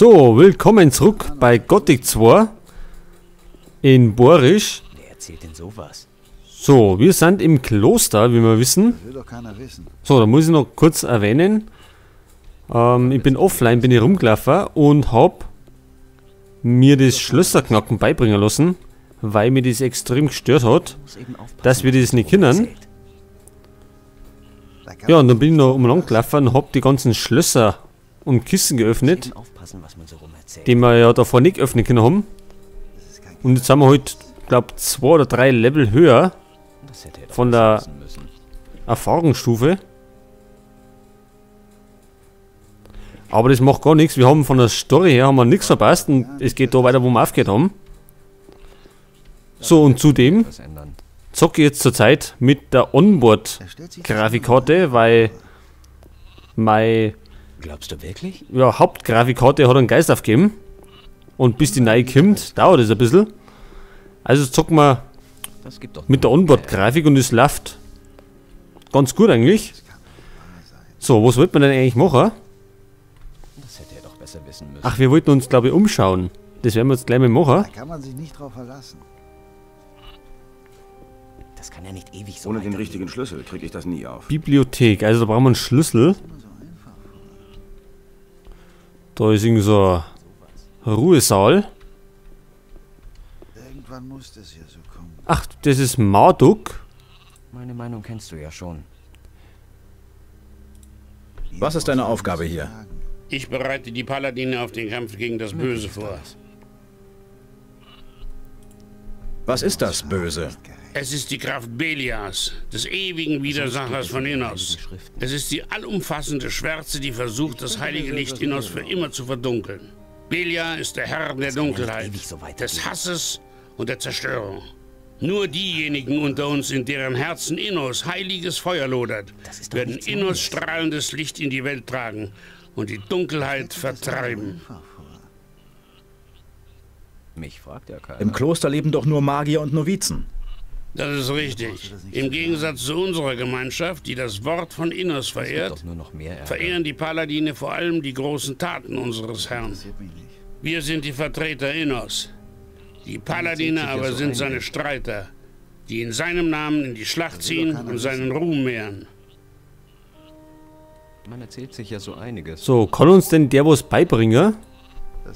So, willkommen zurück bei Gothic 2 in Borisch. Wer erzählt denn sowas? So, wir sind im Kloster, wie wir wissen. Das will doch keiner wissen. So, da muss ich noch kurz erwähnen. Ich bin offline, bin ich rumgelaufen und hab mir das Schlösserknacken beibringen lassen, weil mir das extrem gestört hat, dass wir das nicht können. Ja, und dann bin ich noch umeinander gelaufen und hab die ganzen Schlösser und Kisten geöffnet, die wir ja davor nicht öffnen können haben. Und jetzt sind wir heute, glaub, 2 oder 3 Level höher von der Erfahrungsstufe. Aber das macht gar nichts. Wir haben von der Story her haben wir nichts verpasst und es geht da weiter, wo wir aufgehört haben. So, und zudem zocke ich jetzt zurzeit mit der Onboard-Grafikkarte, weil meine Glaubst du wirklich? Ja, Hauptgrafikkarte hat einen Geist aufgegeben. Und bis die neue kommt, dauert es ein bisschen. Also zocken wir mit der Onboard-Grafik und es läuft ganz gut eigentlich. So, was wollte man denn eigentlich machen? Das hätte er doch besser wissen müssen. Ach, wir wollten uns, glaube ich, umschauen. Das werden wir jetzt gleich mal machen. Da kann man sich nicht drauf verlassen. Das kann ja nicht ewig so Ohne den richtigen Schlüssel kriege ich das nie auf. Bibliothek, also da brauchen wir einen Schlüssel. Da ist irgendwie so ein Ruhesaal. Irgendwann muss das ja so kommen. Ach, das ist Marduk. Meine Meinung kennst du ja schon. Was ist deine Aufgabe hier? Ich bereite die Paladine auf den Kampf gegen das Böse vor. Was ist das Böse? Es ist die Kraft Beliars, des ewigen Widersachers von Innos. Es ist die allumfassende Schwärze, die versucht, das heilige Licht Innos für immer zu verdunkeln. Beliar ist der Herr der Dunkelheit, des Hasses und der Zerstörung. Nur diejenigen unter uns, in deren Herzen Innos heiliges Feuer lodert, werden Innos strahlendes Licht in die Welt tragen und die Dunkelheit vertreiben. Mich fragt ja keiner. Im Kloster leben doch nur Magier und Novizen. Das ist richtig. Im Gegensatz zu unserer Gemeinschaft, die das Wort von Innos verehrt, verehren die Paladine vor allem die großen Taten unseres Herrn. Wir sind die Vertreter Innos. Die Paladine aber sind seine Streiter, die in seinem Namen in die Schlacht ziehen und seinen Ruhm mehren. Man erzählt sich ja so einiges. So, kann uns denn der was beibringen?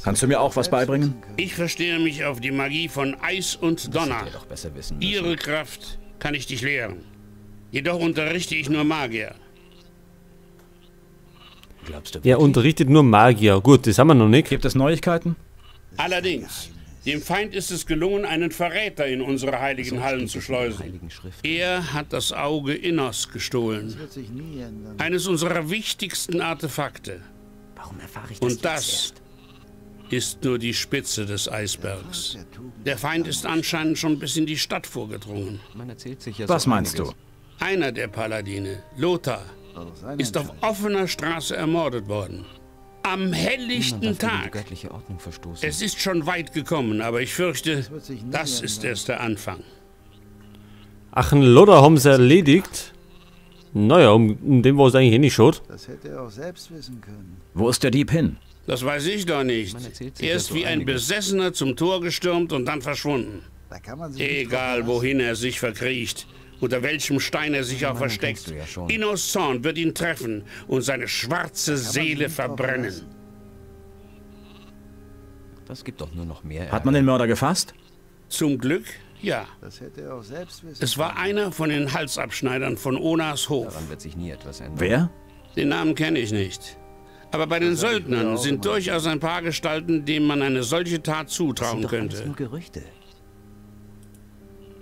Kannst du mir auch was beibringen? Ich verstehe mich auf die Magie von Eis und Donner. Ihre Kraft kann ich dich lehren. Jedoch unterrichte ich nur Magier. Er unterrichtet nur Magier. Gut, das haben wir noch nicht. Gibt es Neuigkeiten? Allerdings. Dem Feind ist es gelungen, einen Verräter in unsere heiligen Hallen zu schleusen. Er hat das Auge Innos gestohlen. Eines unserer wichtigsten Artefakte. Warum erfahre ich das Und das ist nur die Spitze des Eisbergs. Der Feind ist anscheinend schon bis in die Stadt vorgedrungen. Was meinst du? Einer der Paladine, Lothar, ist auf offener Straße ermordet worden. Am helllichten Tag. Es ist schon weit gekommen, aber ich fürchte, das ist erst der Anfang. Ach, einen Lothar haben sie erledigt. Naja, um den war es eigentlich eh nicht schade. Das hätte er auch selbst wissen können. Wo ist der Dieb hin? Das weiß ich doch nicht. Er ist wie ein Besessener zum Tor gestürmt und dann verschwunden. Egal, wohin er sich verkriecht, unter welchem Stein er sich auch versteckt, Innos Zorn wird ihn treffen und seine schwarze Seele verbrennen. Das gibt doch nur noch mehr. Hat man den Mörder gefasst? Zum Glück, ja. Das hätte er auch selbst wissen. Es war einer von den Halsabschneidern von Onas Hof. Daran wird sich nie etwas ändern. Wer? Den Namen kenne ich nicht. Aber bei den Söldnern sind durchaus ein paar Gestalten, denen man eine solche Tat zutrauen könnte. Das sind doch alles nur Gerüchte.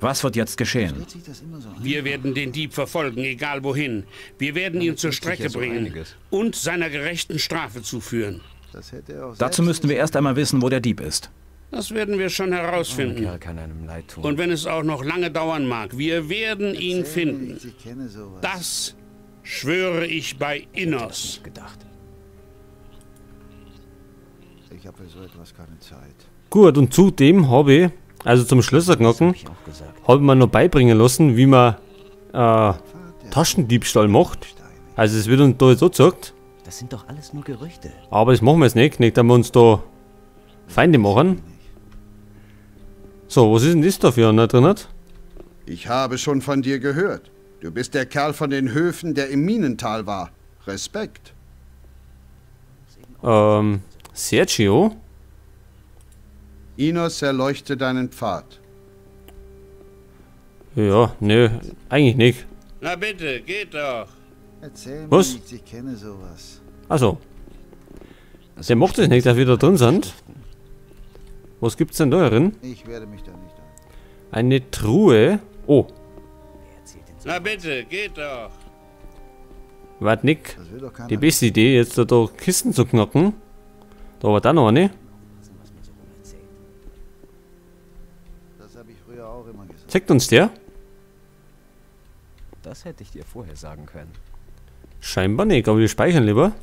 Was wird jetzt geschehen? Wir werden den Dieb verfolgen, egal wohin. Wir werden ihn zur Strecke bringen und seiner gerechten Strafe zuführen. Dazu müssten wir erst einmal wissen, wo der Dieb ist. Das werden wir schon herausfinden. Und wenn es auch noch lange dauern mag, wir werden ihn finden. Das schwöre ich bei Innos. Ich habe für so etwas keine Zeit. Gut, und zudem habe ich, also zum Schlösserknacken, habe ich mir noch beibringen lassen, wie man Taschendiebstahl macht. Also es wird uns da jetzt auch gezeigt. Das sind doch alles nur Gerüchte. Aber das machen wir jetzt nicht. Nicht, dass wir uns da Feinde machen. So, was ist denn das da für einer drin? Ich habe schon von dir gehört. Du bist der Kerl von den Höfen, der im Minental war. Respekt. Sergio? Innos erleuchte deinen Pfad. Ja, nö, eigentlich nicht. Na bitte, geht doch. Erzähl mir Was? nichts, ich kenne sowas. Also. Der macht es nicht, dass wir da drin sind. Was gibt's denn da drin? Ich werde mich da nicht ein. Eine Truhe. Oh. Na bitte, geht doch. Wart nicht. Das will doch keiner Die beste Idee, jetzt da Kisten zu knacken. Da war da noch eine. Das habe ich früher auch immer gesagt. Zeigt uns der? Das hätte ich dir vorher sagen können. Scheinbar nicht, aber wir speichern lieber.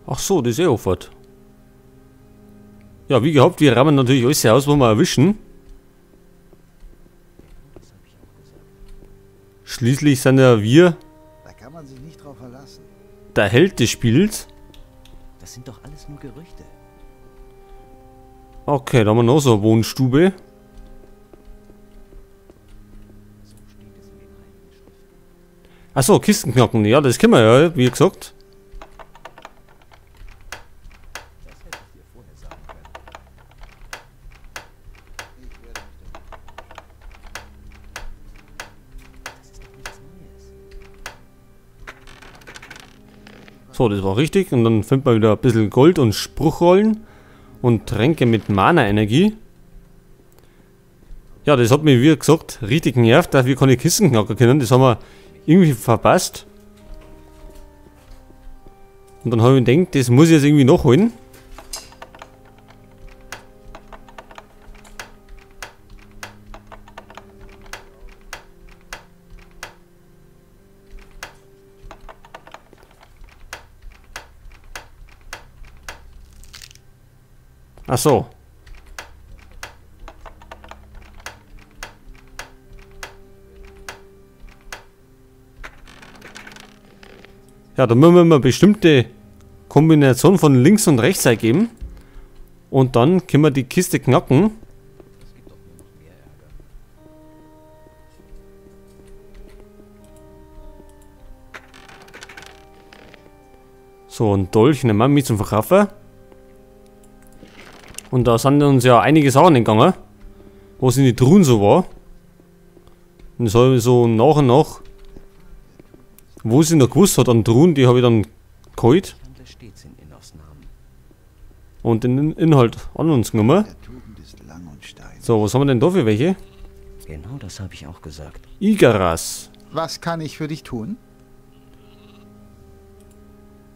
Ach so, das ist eh offen. Ja, wie gehabt, wir rammen natürlich alles aus, wo wir erwischen. Schließlich sind ja wir Da kann man sich nicht drauf verlassen. der Held des Spiels. Das sind doch alles nur Gerüchte. Okay, da haben wir noch so eine Wohnstube. Achso, Kistenknocken. Ja, das kennen wir ja, wie gesagt. So, das war richtig. Und dann findet man wieder ein bisschen Gold und Spruchrollen und Tränke mit Mana-Energie. Ja, das hat mich, wie gesagt, richtig genervt, dass wir keine Kisten knacken können. Das haben wir irgendwie verpasst. Und dann habe ich mir gedacht, das muss ich jetzt irgendwie nachholen. Ach so. Ja, da müssen wir mal bestimmte Kombination von links und rechts ergeben. Und dann können wir die Kiste knacken. So, ein Dolch nehmen wir mit zum Verkaufen. Und da sind uns ja einige Sachen entgangen, was in die Truhen so war. Und das habe ich so nach und nach, wo sie noch gewusst hat an Truhen, die habe ich dann geholt. Und den Inhalt an uns genommen. So, was haben wir denn da für welche? Genau das habe ich auch gesagt. Igaras. Was kann ich für dich tun?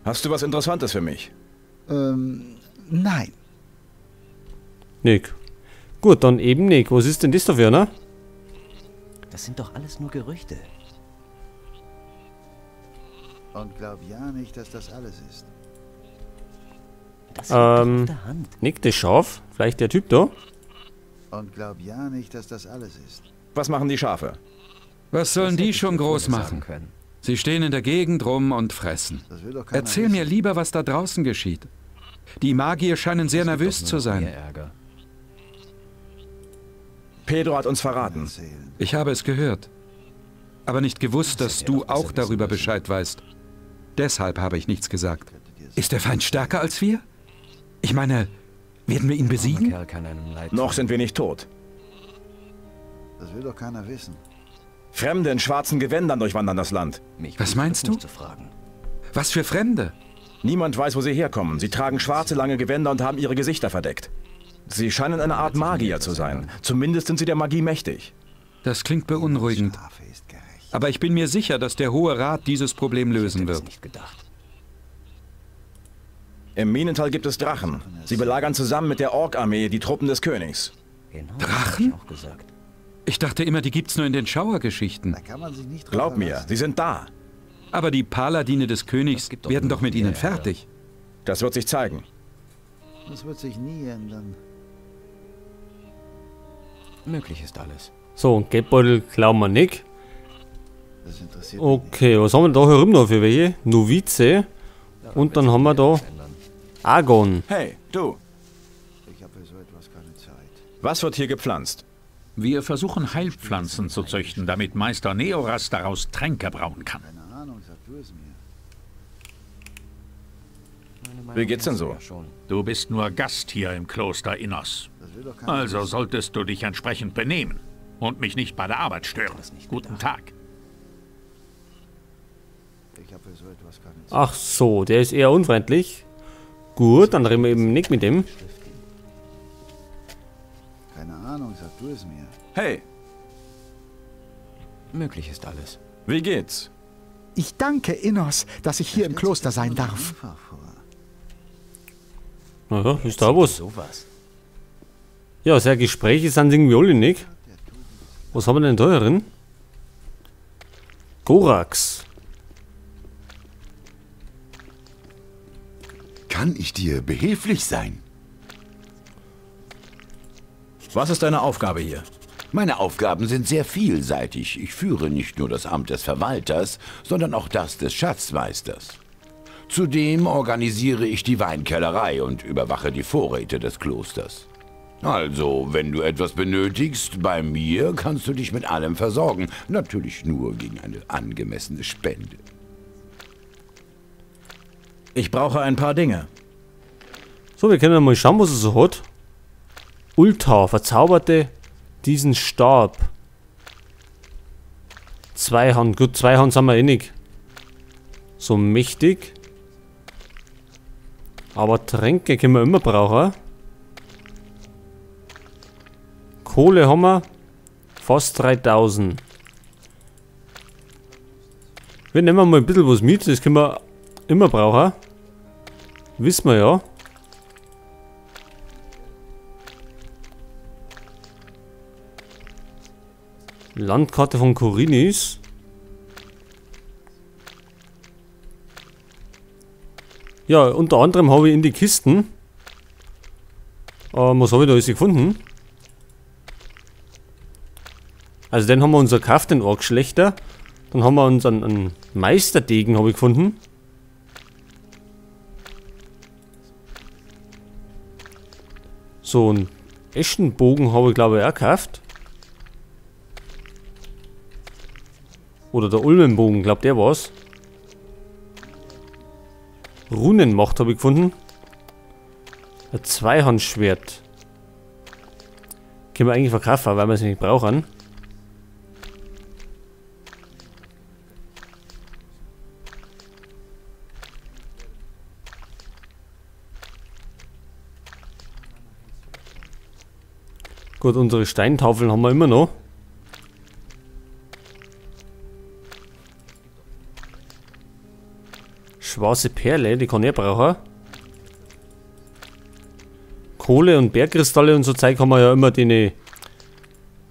Hast du was Interessantes für mich? Nein. Nick. Gut, dann eben Nick. Was ist denn das dafür, ne? Das sind doch alles nur Gerüchte. Und glaub ja nicht, dass das alles ist. Das liegt doch auf der Hand. Nick, das Schaf. Vielleicht der Typ da. Und glaub ja nicht, dass das alles ist. Was machen die Schafe? Was sollen Das die hätte ich schon dir groß vorher machen? sagen können. Sie stehen in der Gegend rum und fressen. Das will doch keiner Erzähl mir wissen. lieber, was da draußen geschieht. Die Magier scheinen sehr Das gibt nervös doch nur zu noch sein. mehr Ärger. Pedro hat uns verraten. Erzählen. Ich habe es gehört. Aber nicht gewusst, Das dass hätte er du doch besser auch wissen darüber müssen. Bescheid weißt. Deshalb habe ich nichts gesagt. Ist der Feind stärker als wir? Ich meine, werden wir ihn Armer besiegen? Kerl kann einem leid Noch tun. sind wir nicht tot. Das will doch keiner wissen. Fremde in schwarzen Gewändern durchwandern das Land. Mich Was brauchst du meinst nicht du? zu fragen. Was für Fremde? Niemand weiß, wo sie herkommen. Sie tragen schwarze, lange Gewänder und haben ihre Gesichter verdeckt. Sie scheinen eine Art Magier zu sein. Zumindest sind sie der Magie mächtig. Das klingt beunruhigend. Strafe ist gerecht. Aber ich bin mir sicher, dass der Hohe Rat dieses Problem lösen Ich hätte es wird. nicht gedacht. Im Minental gibt es Drachen. Sie belagern zusammen mit der Ork-Armee die Truppen des Königs. Genau das habe Drachen? ich auch gesagt. Ich dachte immer, die gibt's nur in den Schauergeschichten. Da kann man sich nicht drauf Glaub mir, verlassen. sie sind da. Aber die Paladine des Königs Das gibt doch werden nur doch mit noch ihnen mehr Ärger. fertig. Das wird sich zeigen. Das wird sich nie ändern. Möglich ist alles. So, und Geldbeutel klauen wir nicht. Okay, was haben wir da herum noch für welche? Novize. Und dann haben wir da Argon. Hey, du. Ich habe für so etwas keine Zeit. Was wird hier gepflanzt? Wir versuchen Heilpflanzen zu züchten, damit Meister Neoras daraus Tränke brauen kann. Keine Ahnung, sag du es mir. Wie geht's denn so? Du bist nur Gast hier im Kloster Innos. Also solltest du dich entsprechend benehmen und mich nicht bei der Arbeit stören. Guten Tag. Ach so, der ist eher unfreundlich. Gut, dann reden wir eben nicht mit dem. Keine Ahnung, sag du es mir. Hey! Möglich ist alles. Wie geht's? Ich danke Innos, dass ich hier im Kloster sein darf. Naja, ist da was. Ja, sehr Gespräche sind irgendwie alle nicht. Was haben wir denn da drin? Gorax. Kann ich dir behilflich sein? Was ist deine Aufgabe hier? Meine Aufgaben sind sehr vielseitig. Ich führe nicht nur das Amt des Verwalters, sondern auch das des Schatzmeisters. Zudem organisiere ich die Weinkellerei und überwache die Vorräte des Klosters. Also, wenn du etwas benötigst, bei mir kannst du dich mit allem versorgen. Natürlich nur gegen eine angemessene Spende. Ich brauche ein paar Dinge. So, wir können mal schauen, was er so hat. Ulta verzauberte diesen Stab. Zweihand. Gut, Zweihand sind wir eh nicht so mächtig. Aber Tränke können wir immer brauchen. Kohle haben wir fast 3000. Wir nehmen mal ein bisschen was mit, das können wir immer brauchen. Wissen wir ja. Landkarte von Khorinis. Ja, unter anderem habe ich in die Kisten. Was habe ich da alles gefunden? Also den haben wir unser gekauft, den Orkschlechter. Dann haben wir unseren einen Meisterdegen habe ich gefunden. So, einen Eschenbogen habe ich glaube ich auch gekauft. Oder der Ulmenbogen, glaube der war's. Runenmacht habe ich gefunden. Ein Zweihandschwert. Können wir eigentlich verkaufen, weil wir es nicht brauchen. Gut, unsere Steintafeln haben wir immer noch. Schwarze Perle, die kann ich brauchen. Kohle und Bergkristalle und so Zeug haben wir ja immer den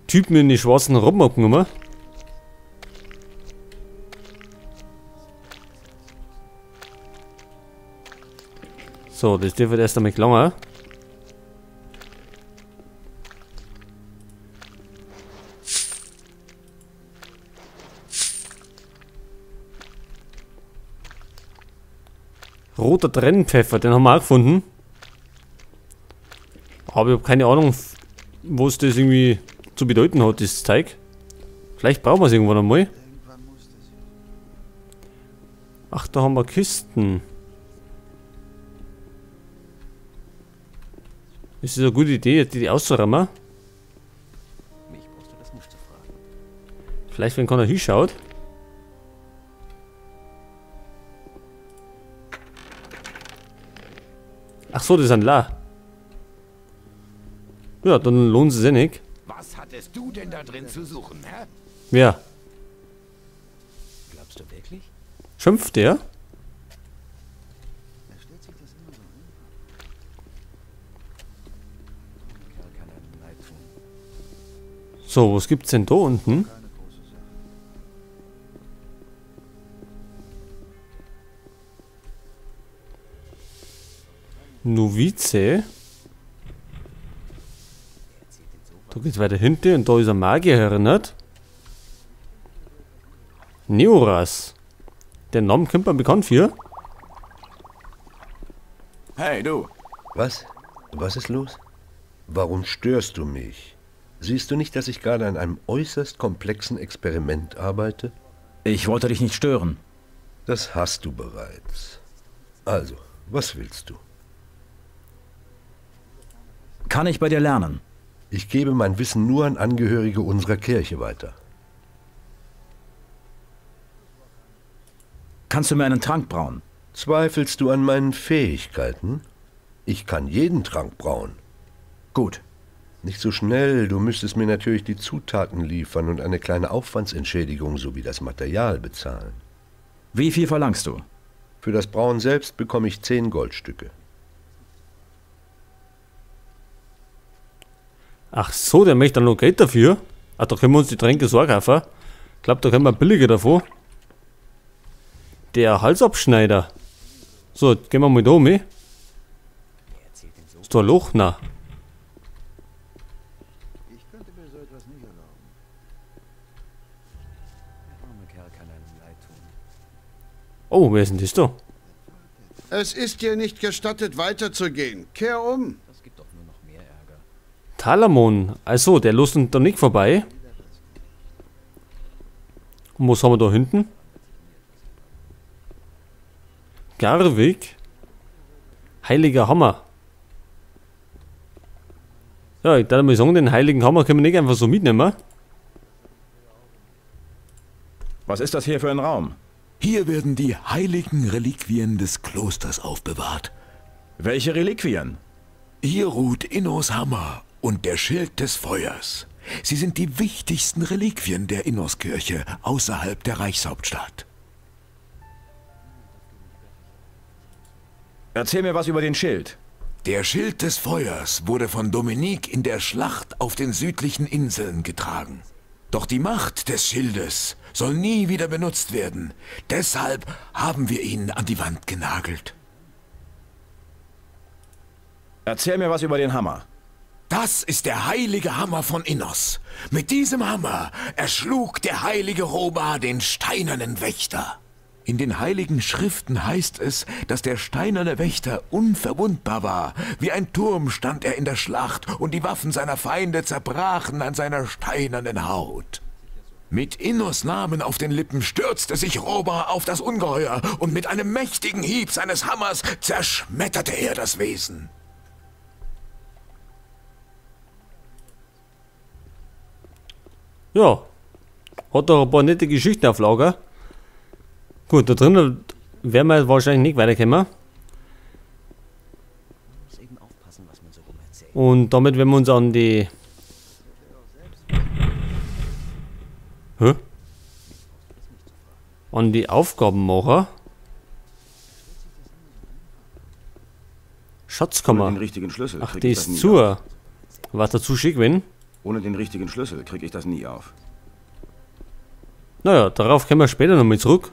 Typen in die schwarzen Robben abgenommen. So, das dürfte erst einmal gelangen. Roter Trennpfeffer, den haben wir auch gefunden. Aber ich habe keine Ahnung, was das irgendwie zu bedeuten hat, das Zeug. Vielleicht brauchen wir es irgendwann einmal. Ach, da haben wir Kisten. Das ist eine gute Idee, die auszuräumen. Vielleicht, wenn keiner hinschaut. Ach so, das ist ein La. Ja, dann lohnt es sich eh nicht. Was hattest du denn da drin zu suchen, hä? Wer? Glaubst du wirklich? Schimpft der? So, was gibt's denn da unten? Novize. Da geht's weiter hinten und da ist ein Magier erinnert. Neoras. Der Name kommt mir bekannt für. Hey, du. Was? Was ist los? Warum störst du mich? Siehst du nicht, dass ich gerade an einem äußerst komplexen Experiment arbeite? Ich wollte dich nicht stören. Das hast du bereits. Also, was willst du? Kann ich bei dir lernen? Ich gebe mein Wissen nur an Angehörige unserer Kirche weiter. Kannst du mir einen Trank brauen? Zweifelst du an meinen Fähigkeiten? Ich kann jeden Trank brauen. Gut. Nicht so schnell, du müsstest mir natürlich die Zutaten liefern und eine kleine Aufwandsentschädigung sowie das Material bezahlen. Wie viel verlangst du? Für das Brauen selbst bekomme ich 10 Goldstücke. Ach so, der möchte dann noch Geld dafür. Ach, da können wir uns die Tränke so kaufen. Ich glaube, da können wir billiger davon. Der Halsabschneider. So, jetzt gehen wir mal da um. Ist da ein Loch? Nein. Ich könnte mir so etwas nicht erlauben. Der arme Kerl kann einem leid tun. Oh, wer ist denn das da? Es ist dir nicht gestattet, weiterzugehen. Kehr um. Das gibt doch nur noch mehr Ärger. Talamon. Also, der lässt uns da nicht vorbei. Und was haben wir da hinten? Garvik. Heiliger Hammer. Ja, ich darf mal sagen, den heiligen Hammer können wir nicht einfach so mitnehmen. Was ist das hier für ein Raum? Hier werden die heiligen Reliquien des Klosters aufbewahrt. Welche Reliquien? Hier ruht Innos Hammer und der Schild des Feuers. Sie sind die wichtigsten Reliquien der Innoskirche außerhalb der Reichshauptstadt. Erzähl mir was über den Schild. Der Schild des Feuers wurde von Dominique in der Schlacht auf den südlichen Inseln getragen. Doch die Macht des Schildes soll nie wieder benutzt werden. Deshalb haben wir ihn an die Wand genagelt. Erzähl mir was über den Hammer. Das ist der heilige Hammer von Innos. Mit diesem Hammer erschlug der heilige Rhobar den steinernen Wächter. In den heiligen Schriften heißt es, dass der steinerne Wächter unverwundbar war. Wie ein Turm stand er in der Schlacht und die Waffen seiner Feinde zerbrachen an seiner steinernen Haut. Mit Innos Namen auf den Lippen stürzte sich Rhobar auf das Ungeheuer und mit einem mächtigen Hieb seines Hammers zerschmetterte er das Wesen. Ja, hat doch ein paar nette Geschichten auf Lager. Gut, da drinnen werden wir wahrscheinlich nicht weiterkommen. Und damit werden wir uns an die... Hä? An die Aufgaben machen. Schatzkammer. Ohne den richtigen Schlüssel. Ach, die ist zu. Was dazu schick, wenn? Ohne den richtigen Schlüssel kriege ich das nie auf. Naja, darauf kommen wir später nochmal zurück.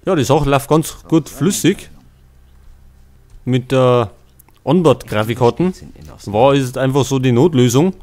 Ja, die Sache läuft ganz gut flüssig. Mit der Onboard-Grafikkarten war es einfach so die Notlösung.